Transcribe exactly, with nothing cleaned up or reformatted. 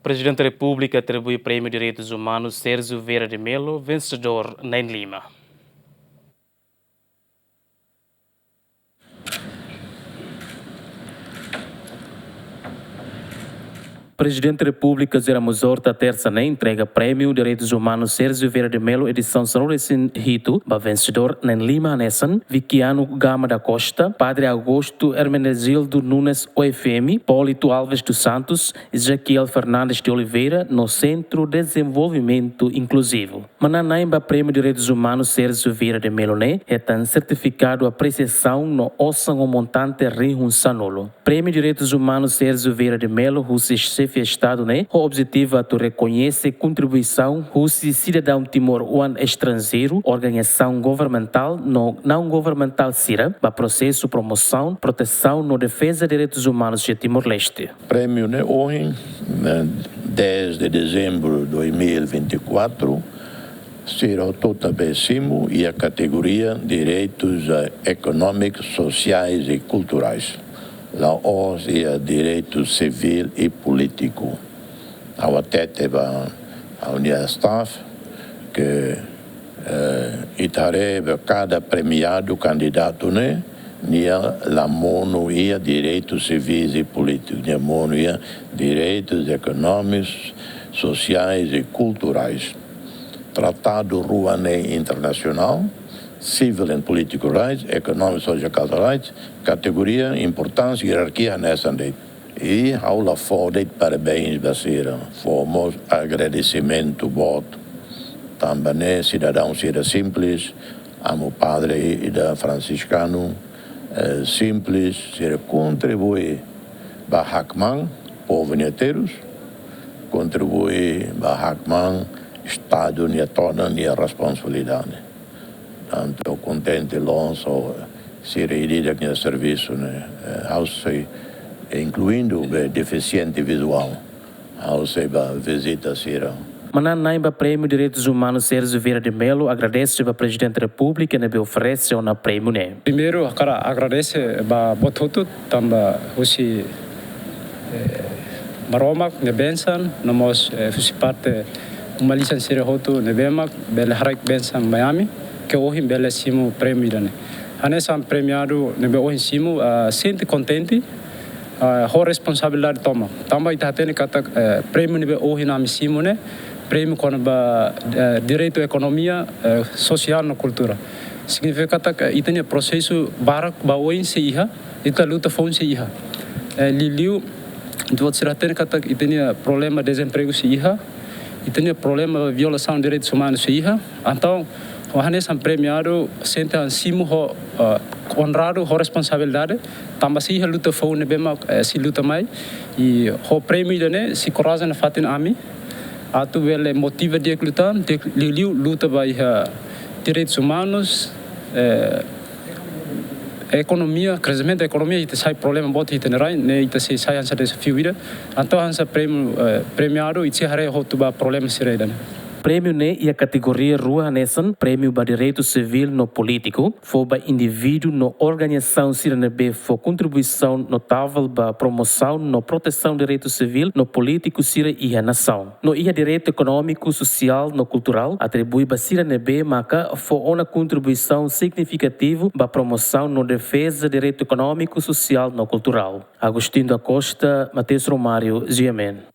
Prezidente Repúblika atribui Prémiu Direitus Umanus Sérgio Vieira de Mello vensedór na'in-lima. Prezidente Repúblika José Ramos Horta, tersa ne'e, entrega Prémiu Direitus Umanus Sérgio Vieira de Mello edisaun sanulu-resin-hitu ba vensedór na'in-lima hanesan Vikiano Gama da Costa, Padre Augusto Hermenegildo Nunes, O F M, Polito Alves dos Santos, Ezequiel Fernandes de Oliveira no Centro Desenvolvimento Inclusivo. Manán-na'in ba Prémiu Direitus Umanus Sérgio Vieira de Mello ne'e hetan sertifikadu apresiasaun no osan ho montante rihun sanulu. Prémiu Direitus Umanus Sérgio Vieira de Mello husi Xefe Estadu ne'e ho objetivu atu rekoñese kontribuisaun husi sidadaun timoroan estranjeiru, organizasaun governamentál no naun governamentál sira ba prosesu promosaun, protesaun no defeza direitus umanus iha Timor-Leste. Prémiu ne'e ohin, ne'e, dez de dezembro de dois mil e vinte e quatro, sira hotu-hotu be simu iha kategoria direitus, eh, económicos, sociais e culturais. La'ós iha direitu sivíl i polítiku. Ha'u hatete ba ha'u-nia staff ke, eh, ita haree ba kada premiadu, kandidatu ne'e, nia la monu iha direitus sivis i polítiku, nia monu iha direitus económicos, sociais e culturais. Tratadu rua ne'e internasionál, civil and political rights, economic, social, cultural rights, kategoria, importánsia, ierarkia hanesan de'it. I ha'u la fó de'it parabéns ba sira, fó mós agradesimentu boot. Tanba ne'e sidadaun sira simples, amu padre ida fransiskanu, eh, simples, sira kontribui ba hakmaan povu nia terus, kontribui ba hakmaan Estadu nia todan, nia responsabilidade. Tantu kontente loos ho sira ida-idak nia servisu ne'e, eh, ha'u sei, eh, inkluindu be defisiente vizuál. Ha'u sei ba vizita sira. Manán-na'in ba Prémiu Direitus Umanus Sérgio Vieira de Mello agradese ba Prezidente Repúblika ne'ebé oferese ona prémiu ne'e. Primeiru, hakarak agradese ba buat hotu, tanba husi, eh, Maromak nia bensan, no mós, eh, husi parte uma-lisan sira hotu ne'ebé mak bele haraik bensan mai ami, ke ohin bele simu prémiu ida-ne'e. Hanesan premiadu ne'ebé ohin simu, ah, sente kontente, ah, ho responsabilidade tomak. Tanba ita hatene katak, eh, prémiu ne'ebé ohin ami simu ne'e, prémiu kona-ba, eh, direitu ekonomia, eh, sosiál no kultura. Signifika katak, eh, ita-nia prosesu barak ba oin sei iha, ita luta foun sei iha. Eh, liuliu, ita-boot sira hatene katak ita-nia problema dezempregu sei iha, ita-nia problema violasaun direitus umanus sei iha. Entaun, ha'u hanesan premiadu sente an simu ho, eh, onradu ho responsabilidade, tanba sei iha luta foun ne'ebé mak, eh, sei luta mai, i ho prémiu ida-ne'e sei korajen nafatin ami atu bele motiva di'ak liután, di'ak liuliu luta ba iha direitus umanus, eh, ekonomia, kresimentu ekonomia, ita sai problema boot iha ita-nia rain, ne'e ita sei sai hanesan dezafiu ida. Entaun hanesan prémiu, eh, premiadu, ita sei haree hotu ba problema sira ida-ne'e. Prémiu ne'e iha kategoria rua hanesan, prémiu ba direitu sivíl no polítiku, fó ba indivíduu no organizasaun sira ne'ebé fó kontribuisaun notável ba promosaun no protesaun direitu sivíl no polítiku sira iha nasaun. No iha direitu ekonómiku, sosiál no kulturál, atribui ba sira ne'ebé maka fó ona kontribuisaun signifikativu ba promosaun no defeza direitu ekonómiku, sosiál no kulturál. Agostinho da Costa, Mateus Romário, G M N.